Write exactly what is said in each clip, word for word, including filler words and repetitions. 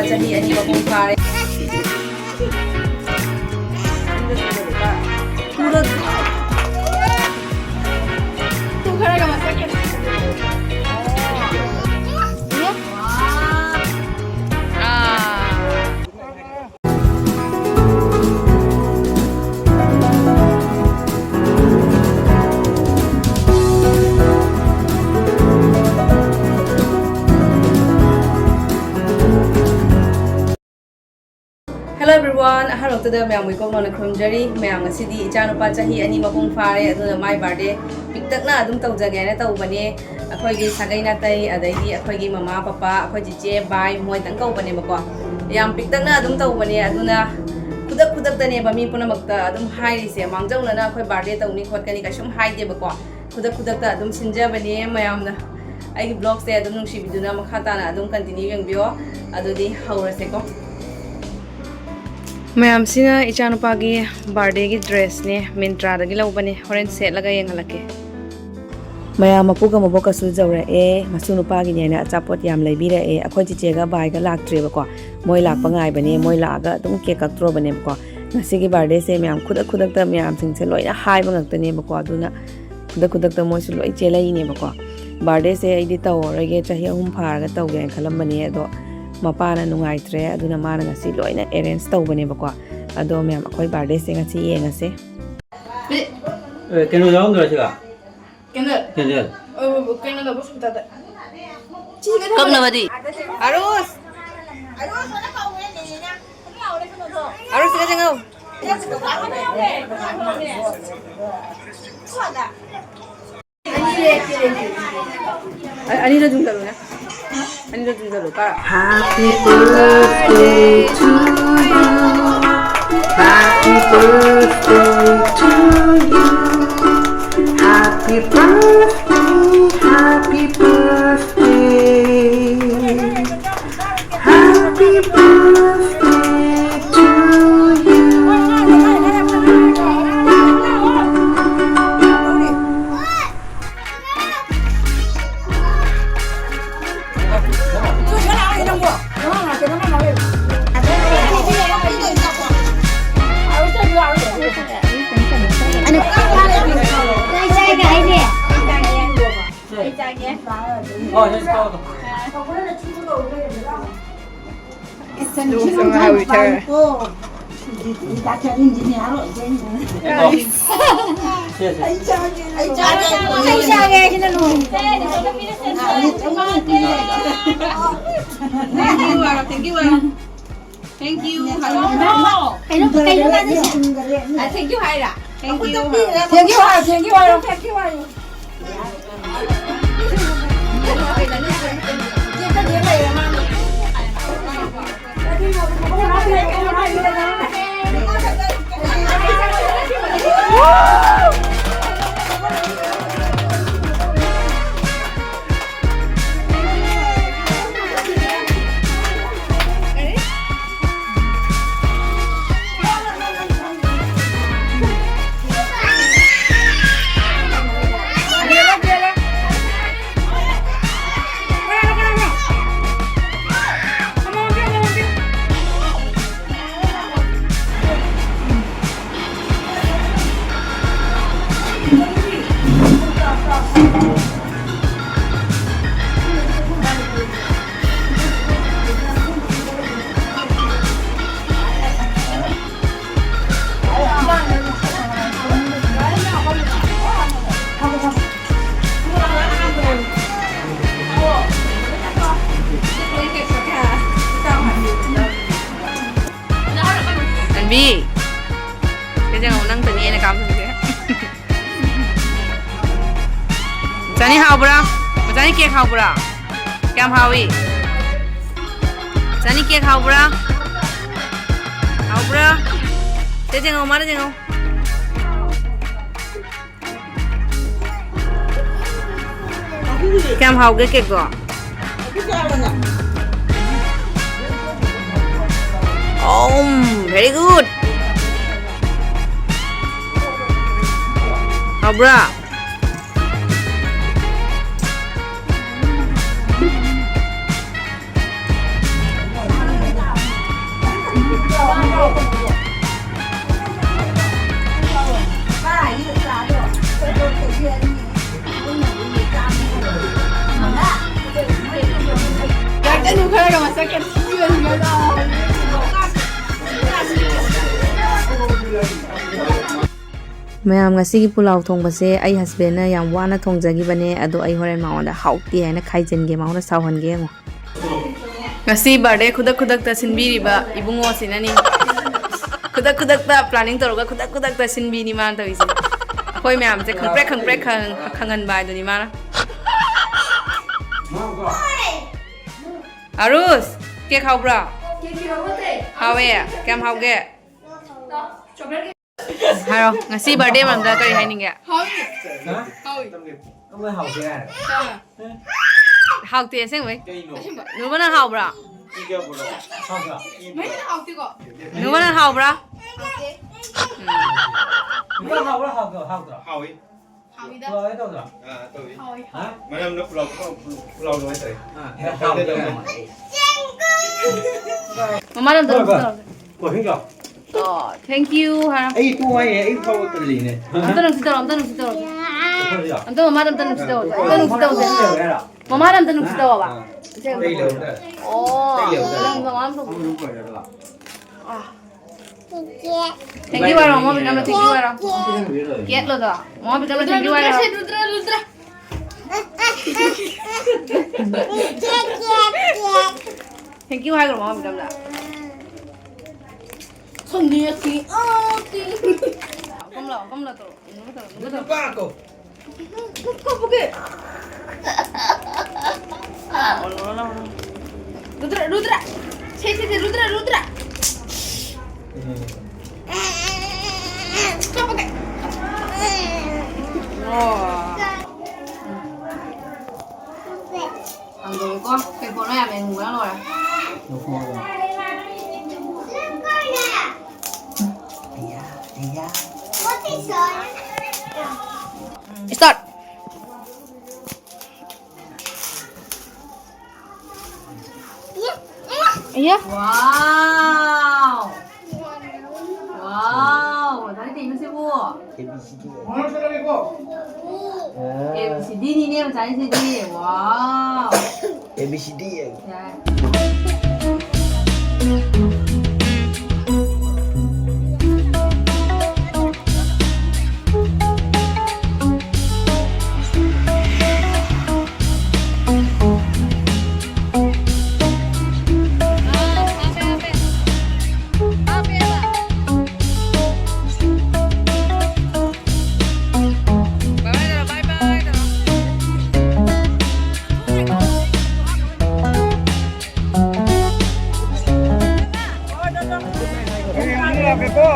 ꯆꯍꯤ ꯑꯅꯤ ꯃꯄꯨꯡ ꯐꯥꯔꯦ꯫ ꯇꯨ ꯈꯔꯒ ꯃꯁꯛ ꯈꯔ꯫ ꯑꯥ꯫ Hello everyone, ꯑꯍꯥꯟꯕꯃꯛꯇꯗ ꯃꯌꯥꯝꯕꯨ ꯏꯀꯣꯛ ꯅꯧꯅ ꯈꯨꯔꯨꯝꯖꯔꯤ꯫ ꯃꯌꯥꯝ, ꯉꯁꯤꯗꯤ ꯏꯆꯥꯅꯨꯄꯥ ꯆꯍꯤ ꯑꯅꯤ ꯃꯄꯨꯡ ꯐꯥꯔꯦ, ꯑꯗꯨꯅ ꯃꯥꯏ birthday ꯄꯤꯛꯇꯛꯅ ꯑꯗꯨꯝ ꯇꯧꯖꯒꯦ ꯍꯥꯏꯅ ꯇꯧꯕꯅꯦ꯫ ꯑꯩꯈꯣꯏꯒꯤ ꯁꯥꯒꯩ ꯅꯥꯇꯩ, ꯑꯗꯩꯗꯤ ꯑꯩꯈꯣꯏꯒꯤ ꯃꯃꯥ ꯄꯄꯥ, ꯑꯩꯈꯣꯏ ꯆꯤꯆꯦ, ꯕꯥꯏ, ꯃꯣꯏꯗꯪ ꯀꯧꯕꯅꯦꯕꯀꯣ꯫ ꯌꯥꯝ ꯄꯤꯛꯇꯛꯅ ꯑꯗꯨꯝ ꯇꯧꯕꯅꯦ, ꯑꯗꯨꯅ ꯈꯨꯗꯛ ꯈꯨꯗꯛꯇꯅꯦꯕ ꯃꯤ ꯄꯨꯝꯅꯃꯛꯇ ꯑꯗꯨꯝ ꯍꯥꯏꯔꯤꯁꯦ꯫ ꯃꯥꯡꯖꯧꯅꯅ ꯑꯩꯈꯣꯏ birthday ꯇꯧꯅꯤ ꯈꯣꯠꯀꯅꯤ ꯀꯩꯁꯨꯝ ꯍꯥꯏꯗꯦꯕꯀꯣ꯫ ꯈꯨꯗꯛ ꯈꯨꯗꯛꯇ ꯑꯗꯨꯝ ꯁꯤꯟꯖꯕꯅꯦ꯫ ꯃꯌꯥꯝꯅ ꯑꯩꯒꯤ vlogꯁꯦ ꯑꯗꯨꯝ ꯅꯨꯡꯁꯤꯕꯤꯗꯨꯅ ꯃꯈꯥ ꯇꯥꯅ ꯑꯗꯨꯝ continue ꯌꯦꯡꯕꯤꯌꯣ꯫ ꯑꯗꯨꯗꯤ ꯍꯧꯔꯁꯦꯀꯣ꯫ ꯃꯌꯥꯝꯁꯤꯅ ꯏꯆꯥꯅꯨꯄꯥꯒꯤ birthdayꯒꯤ dressꯅꯦ, Myntraꯗꯒꯤ ꯂꯧꯕꯅꯦ꯫ ꯍꯣꯔꯦꯟ ꯁꯦꯠꯂꯒ ꯌꯦꯡꯍꯜꯂꯛꯀꯦ꯫ ꯃꯌꯥꯝ, ꯃꯄꯨꯒ ꯃꯕꯣꯛꯀꯁꯨ ꯌꯧꯔꯛꯑꯦ꯫ ꯃꯁꯨ ꯅꯨꯄꯥꯒꯤꯅꯦꯅ ꯑꯆꯥꯄꯣꯠ ꯌꯥꯝ ꯂꯩꯕꯤꯔꯛꯑꯦ꯫ ꯑꯩꯈꯣꯏ ꯆꯤꯆꯦꯒ ꯕꯥꯏꯒ ꯂꯥꯛꯇ꯭ꯔꯦꯕꯀꯣ꯫ ꯃꯣꯏ ꯂꯥꯛꯄ ꯉꯥꯏꯕꯅꯦ꯫ ꯃꯣꯏ ꯂꯥꯛꯑꯒ ꯑꯗꯨꯝ cake ꯀꯛꯇ꯭ꯔꯣꯕꯅꯦꯕꯀꯣ꯫ ꯉꯁꯤꯒꯤ birthdayꯁꯦ ꯃꯌꯥꯝ ꯈꯨꯗꯛ ꯈꯨꯗꯛꯇ ꯃꯌꯥꯝꯁꯤꯡꯁꯦ ꯂꯣꯏꯅ ꯍꯥꯏꯕ ꯉꯥꯛꯇꯅꯦꯕꯀꯣ꯫ ꯑꯗꯨꯅ ꯈꯨꯗꯛ ꯈꯨꯗꯛꯇ ꯃꯣꯏꯁꯨ ꯂꯣꯏ ꯆꯦꯜꯂꯛꯏꯅꯦꯕꯀꯣ꯫ Birthdayꯁꯦ ꯑꯩꯗꯤ ꯇꯧꯔꯔꯣꯏꯒꯦ, ꯆꯍꯤ ꯑꯍꯨꯝ ꯐꯥꯔꯒ ꯇꯧꯒꯦ ꯍꯥꯏꯅ ꯈꯜꯂꯝꯕꯅꯦ, ꯑꯗꯣ ꯃꯄꯥꯅ ꯅꯨꯡꯉꯥꯏꯇ꯭ꯔꯦ, ꯑꯗꯨꯅ ꯃꯥꯅ ꯉꯁꯤ ꯂꯣꯏꯅ arrange ꯇꯧꯕꯅꯦꯕꯀꯣ꯫ ꯑꯗꯣ ꯃꯌꯥꯝ, ꯑꯩꯈꯣꯏ birthdayꯁꯦ ꯉꯁꯤ ꯌꯦꯡꯉꯁꯦ꯫ ꯑꯦ, ꯀꯩꯅꯣ ꯌꯥꯎꯔꯝꯗ꯭ꯔꯣ ꯁꯤꯒ? Candle꯫ Candle꯫ ꯑ, candle ꯂꯧꯕ ꯁꯨꯝ ꯇꯥꯗ꯫ ꯀꯞꯅꯕꯗꯤ? ꯑꯔꯨꯁ! ꯑꯔꯨꯁ, ꯁꯤꯗ ꯆꯪꯉꯛꯎ꯫ ꯑ-, ꯑꯅꯤꯗ ꯖꯨꯝ ꯇꯧꯔꯣꯅꯦ꯫ ꯑꯅꯤꯗ ꯖꯨꯝ ꯇꯧꯔꯣ, ꯀꯥꯔꯣ꯫ Happy birthday to you. Happy birthday to you. Happy birthday, happy birthday. Happy birthday to you. 어, 여기 또. It's a new one. Doctor engineer.谢谢。 Thank you, Ara. Thank you, Ara. Thank you, Ara. ꯀꯩꯅꯣ ꯀꯩꯅꯣ ꯃꯥꯅ Thank you, Ara. Thank you, Ara. Thank you, Ara. Thank you, Ara. ꯆꯟꯕꯤ, ꯀꯩꯗꯧ ꯅꯪ ꯇꯅꯤ ꯑꯩꯅ ꯀꯥꯝꯗꯣꯏꯁꯦ꯫ ꯆꯅꯤ ꯍꯥꯎꯕ꯭ꯔꯥ? ꯆꯅꯤ ꯀꯦꯛ ꯍꯥꯎꯕ꯭ꯔꯥ? ꯀꯌꯥꯝ ꯍꯥꯎꯏ? ꯆꯅꯤ ꯀꯦꯛ ꯍꯥꯎꯕ꯭ꯔꯥ? ꯍꯥꯎꯕ꯭ꯔꯥ? ꯁꯦ ꯌꯦꯡꯉꯣ, ꯃꯥꯅ ꯌꯦꯡꯉꯣ꯫ ꯀꯌꯥꯝ ꯍꯥꯎꯒꯦ ꯀꯦꯛꯇꯣ? ꯎꯝ, very good. ꯍꯥꯎꯕ꯭ꯔꯥ? ꯈꯔꯒ ꯃꯁꯛꯀ ꯊꯤꯕꯁꯤꯒ꯫ ꯃꯌꯥꯝ, ꯉꯁꯤꯒꯤ ꯄꯨꯂꯥꯎ ꯊꯣꯡꯕꯁꯦ ꯑꯩ ꯍꯁꯕꯦꯟꯅ ꯌꯥꯝ ꯋꯥꯅ ꯊꯣꯡꯖꯈꯤꯕꯅꯦ, ꯑꯗꯣ ꯑꯩ ꯍꯣꯔꯦꯟ ꯃꯉꯣꯟꯗ ꯍꯥꯎꯇꯦ ꯍꯥꯏꯅ ꯈꯥꯏꯖꯤꯟꯒꯦ, ꯃꯉꯣꯟꯗ ꯁꯥꯎꯍꯟꯒꯦ ꯌꯦꯡꯉꯣ꯫ ꯉꯁꯤ ꯕꯥꯔꯗꯦ ꯈꯨꯗꯛ ꯈꯨꯗꯛꯇ ꯁꯤꯟꯕꯤꯔꯤꯕ ꯏꯕꯨꯡꯉꯣꯁꯤꯅꯅꯤ꯫ ꯈꯨꯗꯛ ꯈꯨꯗꯛꯇ ꯄ꯭ꯂꯥꯅꯤꯡ ꯇꯧꯔꯒ ꯈꯨꯗꯛ ꯈꯨꯗꯛꯇ ꯁꯤꯟꯕꯤꯅꯤ ꯃꯥꯅ ꯇꯧꯔꯤꯁꯦ꯫ ꯑꯩꯈꯣꯏ ꯃꯌꯥꯝꯁꯦ ꯈꯪꯄ꯭ꯔꯦꯛ ꯈꯪꯄ꯭ꯔꯦꯛ ꯈꯪ-, ꯈꯪꯍꯟꯕ ꯍꯥꯏꯗꯨꯅꯤ ꯃꯥꯅ꯫ ꯑꯔꯨꯁ, ꯀꯦꯛ ꯍꯥꯎꯕ꯭ꯔꯥ? ꯍꯥꯎꯋꯦ꯫ ꯀꯌꯥꯝ ꯍꯥꯎꯒꯦ? ꯍꯥꯏꯔꯣ, ꯉꯁꯤ ꯕꯥꯔꯗꯦ ꯃꯔꯝꯗ ꯀꯔꯤ ꯍꯥꯏꯅꯤꯡꯒꯦ? ꯍꯥꯎꯋꯤ꯫ ꯍꯥ? ꯍꯥꯎꯋꯤ꯫ ꯀꯃꯥꯏ ꯍꯥꯎꯇꯦ ꯍꯥꯏꯔꯦ? ꯑꯥ꯫ ꯍꯥꯎꯇꯦ ꯑꯁꯦꯡꯕꯩ꯫ ꯀꯩꯅꯣ? ꯑꯁꯦꯡꯕ꯫ ꯅꯨꯕ, ꯅꯪ ꯍꯥꯎꯕ꯭ꯔꯥ? ꯏ ꯀꯌꯥ ꯄꯨꯔꯛꯑꯣ? ꯍꯥꯎꯕ꯭ꯔꯥ? ꯏ ꯃꯍꯤꯅ ꯍꯥꯎꯇꯦꯀꯣ? ꯅꯨꯕ, ꯅꯪ ꯍꯥꯎꯕ꯭ꯔꯥ? ꯍꯥꯎꯇꯦ꯫ ꯎꯝ꯫ ꯏꯟꯖꯥꯡ ꯍꯥꯎꯕ꯭ꯔꯥ ꯍꯥꯎꯇ꯭ꯔꯣ? ꯍꯥꯎꯇ꯭ꯔꯣ? ꯍꯥꯎꯋꯤ꯫ ꯍꯥꯎꯋꯤꯗ꯫ ꯄꯨꯂꯥꯎ ꯍꯦꯛ ꯇꯧꯗ꯭ꯔꯣ? ꯑꯥ, ꯇꯧꯏ꯫ ꯍꯥꯎꯋꯤ꯫ ꯍꯥ? ꯃꯅꯝꯗꯣ ꯄꯨꯂꯥꯎ, ꯄꯨꯂꯥꯎ, ꯄꯨꯂꯥꯎ ꯂꯣꯏ ꯇꯧꯏ꯫ ꯑꯥ, ꯍꯦꯛ ꯍꯥꯎꯇꯦ ꯍꯥꯎꯇꯦ ꯇꯧꯏ꯫ ꯇꯧꯏ꯫ ꯃꯃꯥꯅ ꯑꯝꯇ ꯍꯣꯏ, ꯅꯨꯡꯁꯤ ꯍꯣꯏ꯫ ꯇꯧꯔꯛꯑꯣ꯫ ꯀꯣꯐꯤ ꯀꯣ? ꯑꯣ, thank you ꯍꯥꯏꯔꯣ꯫ ꯑꯩ ꯇꯣꯛꯑꯣ ꯍꯥꯏꯌꯦ, ꯑꯩ ꯐꯥꯎꯕ ꯇꯜꯂꯤꯅꯦ꯫ ꯑꯝꯇ ꯅꯨꯡꯁꯤ ꯇꯧꯔꯣ, ꯑꯝꯇ ꯅꯨꯡꯁꯤ ꯇꯧꯔꯣ꯫ ꯀꯣꯐꯤꯗꯣ? ꯑꯝꯇ ꯃꯃꯥꯗ ꯑꯝꯇ ꯅꯨꯡꯁꯤ ꯇꯧꯔꯣ꯫ ꯑꯝꯇ ꯅꯨꯡꯁꯤ ꯇꯧꯁꯦ꯫ ꯀꯣꯐꯤ ꯂꯩꯔꯦ ꯍꯥꯏꯔꯣ? ꯃꯃꯥꯗ ꯑꯝꯇ ꯅꯨꯡꯁꯤ ꯇꯧꯑꯣꯕ꯫ ꯑꯥ꯫ ꯀꯩ ꯂꯩꯔꯦ? ꯑꯣ, ꯀꯩ ꯂꯩꯔꯦ? ꯅꯪ ꯃꯃꯥ ꯑꯝꯇ ꯎꯝ, ꯂꯣꯏꯔꯦ ꯑꯗꯨꯒ꯫ ꯑꯥ꯫ Thank you ꯍꯥꯏꯔꯣ, ꯃꯃꯥ ꯕꯤꯀꯝꯅ thank you ꯍꯥꯏꯔꯣ꯫ ꯀꯦꯠꯂꯣꯗꯣ? ꯃꯃꯥ ꯕꯤꯀꯝꯅ thank you ꯍꯥꯏꯔꯣ꯫ ꯔꯨꯗ꯭ꯔ, ꯔꯨꯗ꯭ꯔ, ꯔꯨꯗ꯭ꯔ꯫ Thank you ꯍꯥꯏꯈ꯭ꯔꯣ, ꯃꯃꯥ ꯕꯤꯀꯝꯗ꯫ ꯈꯪꯗꯦ, ꯑꯁꯤ, ꯑꯥ, ꯑꯁꯤ꯫ ꯀꯝꯂꯥ, ꯀꯝꯂꯥ ꯇꯧꯔꯣ꯫ ꯅꯨꯄꯥ ꯀꯣ꯫ ꯀꯞꯄꯒꯦ꯫ ꯔꯨꯗ꯭ꯔ, ꯔꯨꯗ꯭ꯔ꯫ ꯁꯦ, ꯁꯦ, ꯁꯦ, ꯔꯨꯗ꯭ꯔ, ꯔꯨꯗ꯭ꯔ꯫ ꯀꯞꯄꯒꯦ꯫ ꯑꯣ꯫ ꯍꯥꯡꯗꯣꯛꯑꯦꯀꯣ꯫ ꯀꯩ ꯄꯣꯠꯅꯣ ꯌꯥꯝ ꯌꯦꯡꯅꯤꯡꯕꯅ ꯂꯣꯏꯔꯦ꯫ ꯂꯧꯊꯣꯛꯑꯒ꯫ ꯑꯌꯥ, ꯑꯌꯥ꯫ Start! ꯑꯌꯥ꯫ Wow! Wow! ꯃꯆꯥꯅ ꯀꯩꯅꯣ ꯁꯤꯕꯨ? A B C D꯫ A B C D ꯅꯤꯅꯦ ꯃꯆꯥꯅ ꯁꯤꯗꯤ꯫ Wow! A B C D ꯌꯦꯡꯉꯦ꯫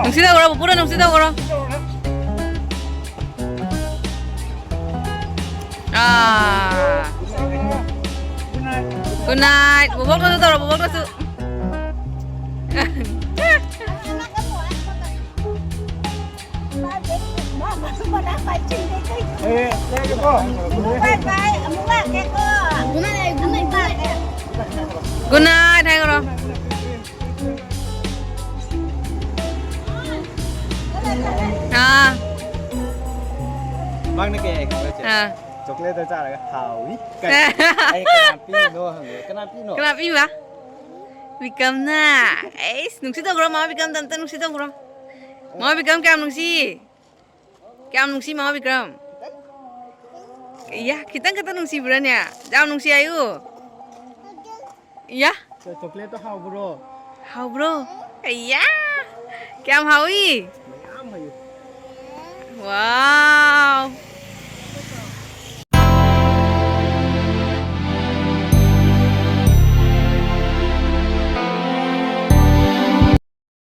ꯅꯨꯡꯁꯤꯗꯧꯔꯣ, ꯄꯨꯄꯨꯅ ꯅꯨꯡꯁꯤꯗꯧꯔꯣ꯫ ꯑꯥ꯫ Good night꯫ ꯕꯣꯕꯣꯛꯇꯁꯨ ꯇꯧꯔꯣ, ꯕꯣꯕꯣꯛꯇꯁꯨ꯫ ꯑꯦ, ꯂꯩꯔꯒꯦꯀꯣ꯫ Bye bye, ꯑꯃꯨꯛ ꯂꯥꯛꯀꯦꯀꯣ꯫ Good night ꯍꯥꯏꯈ꯭ꯔꯣ꯫ ꯑꯥ꯫ ꯃꯥꯡꯅ ꯀꯩ ꯍꯥꯏ ꯈꯪꯕ꯭ꯔ, ꯆꯦ? ꯑꯥ꯫ ꯆꯣꯀ꯭ꯂꯦꯠꯇꯣ ꯆꯥꯔꯒ ꯍꯥꯎꯏ꯫ ꯀꯩ? ꯑꯩ ꯀꯅꯥ ꯄꯤꯔꯤꯅꯣ ꯍꯪꯉꯦ꯫ ꯀꯅꯥ ꯄꯤꯔꯤꯅꯣ? ꯀꯅꯥ ꯄꯤꯕ? ꯕꯤꯀꯝꯅ꯫ ꯑꯩꯁ, ꯅꯨꯡꯁꯤꯠ ꯇꯧꯈ꯭ꯔꯣ, ꯃꯃꯥ ꯕꯤꯀꯝꯗ ꯑꯝꯇ ꯅꯨꯡꯁꯤꯠ ꯇꯧꯈ꯭ꯔꯣ꯫ ꯃꯃꯥ ꯕꯤꯀꯝ ꯀꯌꯥꯝ ꯅꯨꯡꯁꯤ? ꯀꯌꯥꯝ ꯅꯨꯡꯁꯤ, ꯃꯃꯥ ꯕꯤꯀ꯭ꯔꯝ? ꯏꯌꯥ, ꯈꯤꯇꯪ ꯈꯛꯇ ꯅꯨꯡꯁꯤꯕ꯭ꯔꯥꯅꯦ? ꯌꯥꯝ ꯅꯨꯡꯁꯤ ꯍꯥꯏꯌꯨ꯫ ꯏꯌꯥ꯫ ꯆꯣ-, ꯆꯣꯀ꯭ꯂꯦꯠꯇꯣ ꯍꯥꯎꯕ꯭ꯔꯣ? ꯍꯥꯎꯕ꯭ꯔꯣ? ꯑꯌꯥ! ꯀꯌꯥꯝ ꯍꯥꯎꯏ? ꯃꯌꯥꯝ ꯍꯩꯌꯨ꯫ Wow!